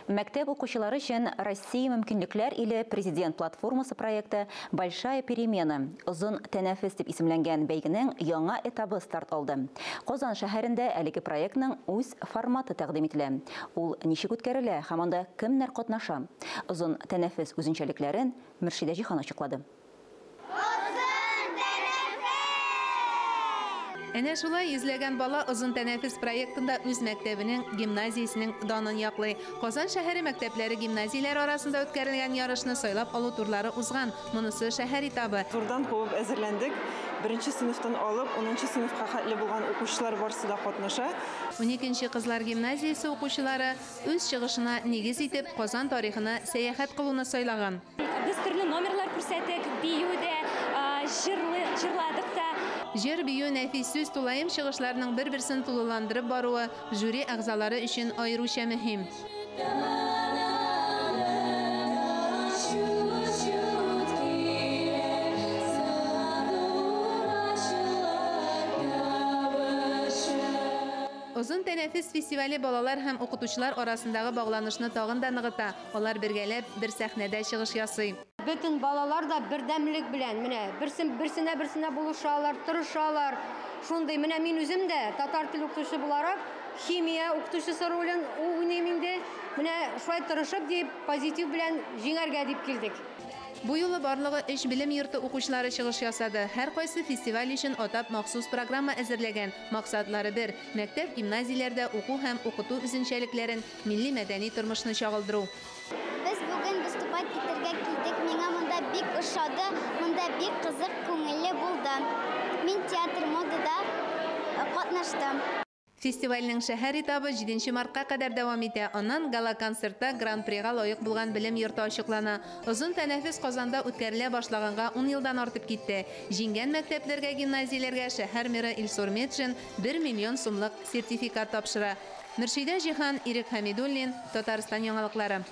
Мәктәп укучылары өчен Россия мөмкинлекләр иле президент платформасы проекты Большая перемена озын тәнәфес дип исемләнгән бәйгенең яңа этабы старт алды. Казан шәһәрендә әлеге проектның үз форматы тәкъдим ителә. Ул ничек үткәрелә һәм анда кемнәр катнаша? Озын тәнәфес үзенчәлекләрен Мөршидә Җиһан ачыклады. Озын тәнәфес! Әнә шулай йөзләгән бала Озын тәнәфес проектында үз мәктәбенең, гимназиясенең данын яклый. Казан шәһәре мәктәпләре гимназияләре арасында үткәрелгән ярышны сайлап алу турлары узган. Монысы шәһәр этабы. Зурдан кубып әзерләндек. Беренче сыйныфтан алып, унынчы сыйныфка хәтле булган укучылар барысы да катнаша. Уникенче кызлар гимназиясе укучылары үз чыгышына нигез итеп Казан тарихына сәяхәт кылуны сайлаган. Без төрле номерлар күрсәттек, бию дә, җырлы, җырладык та. Җыр, бию, нәфис сүз, тулаем чыгышларның бер-берсен тулыландырып баруы жюри әгъзалары өчен аеруча мөһим. Озын тәнәфес фестивале балалар һәм укытучылар арасындагы багланышны тагын да ныгыта. Алар бергәләп бер сәхнәдә чыгыш ясый. Бөтен балалар да бердәмлек белән, менә берсен берсенә берсенә булышалар, тырышалар. Шундый, менә мин үзем дә татар теле укытучысы буларак, химия укытучысы ролен уйныйм инде. Менә шулай тырышып дип, позитив белән җиңәргә дип килдек. Бу юлы барлыгы өч белем йорты укучылары чыгыш ясады. Һәркайсы фестиваль өчен атап махсус программа әзерләгән. Максатлары бер, мәктәп-гимназияләрдә уку һәм укыту үзенчәлекләрен, милли-мәдәни тормышны чагылдыру. Без бүген выступать итәргә килдек. Миңа монда бик ошады, монда бик кызык, күңелле булды. Мин театр модада катнаштым. Фестивальнең шәһәр этабы 7 мартка кадәр дәвам итә. Аннан гала-концертта гран-прига лаек булган белем йорты ачыклана. Озын тәнәфес Казанда үткәрелә башлаганга 10 елдан артып китте. Җиңгән мәктәпләргә, гимназияләргә шәһәр мэры Илсур Метшин 1 миллион сумлык сертификат тапшыра. Мөршидә Җиһан, Ирек Хәмидуллин, Татарстан яңалыклары.